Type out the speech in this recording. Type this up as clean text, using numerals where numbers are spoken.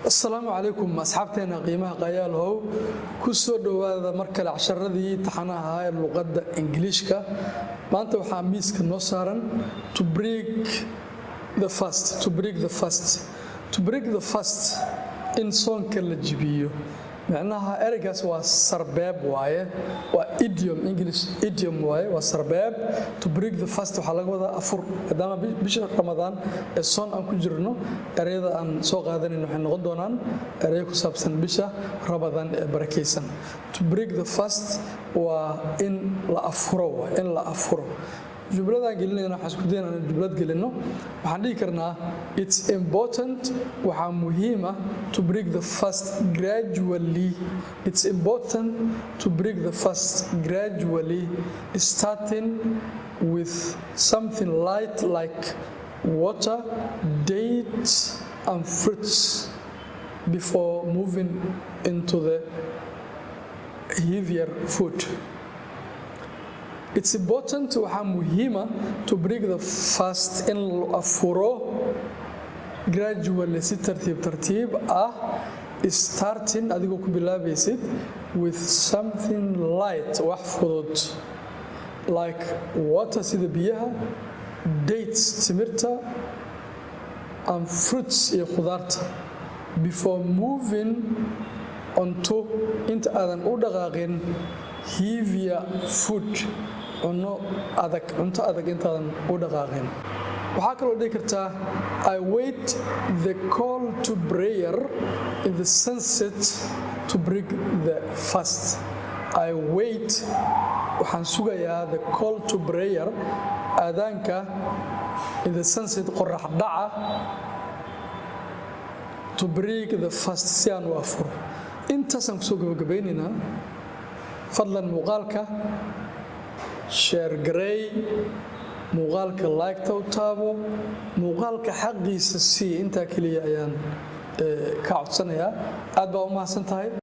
Asalaamu calaykum, asxaabteena qiimaha qayaalhow. Ku soo dhowaada mar kale casharadii taxanaha ahaa ee luqadda Ingiliishka. Maanta waxaa miiska noo saaran to break the fast, to break the fast, to break the fast, in soonka la jibiyo. Micnaha ereygaas waa sarbeeb waaye, waa idiom, English idiom waaye, waa sarbeeb. To break the fast waxaa laga wadaa afur. Maadaama bisha Ramadaan ee soon aan ku jirno, ereyada aan soo qaadanayno waxay noqon doonaan ereyo ku saabsan bisha Ramadaan ee barakaysan. To break the fast waa in la afuro, waa in la afuro. Jumladaan gelinayna, waxaan isku daynaa inaan jumlad gelino. Waxaan dhihi karnaa: "It's important", waxaa muhiim ah, "to break the fast gradually". "It's important to break the fast gradually, starting with something light like water, dates and fruits before moving into the heavier food." It's important, waxaa muhiima, to break the fast, in la afuro, gradually, si tartiib tartiib ah, starting, adigoo ku bilaabaysid, with something light, wax fudud, like water, sida biyaha, dates, timirta, and fruits, iyo khudaarta, before moving onto, inta aadan u dhaqaaqin, heavier food, cunno adag, cunto adag intaadan u dhaqaaqin. Waxaa kaloo dhihi kartaa: "I wait the call to prayer in the sunset to break the fast." I wait, waxaan sugayaa, the call to prayer, aadaanka, in the sunset, qorax dhaca, to break the fast, si aan u afuro. Intaasaan kusoo gabagabaynaynaa. Fadlan muuqaalka share garey, muuqaalka like-ta u taabo, muuqaalka xaqiisa sii. Intaa keliya ayaan ka codsanayaa. Aad baa u mahadsan tahay.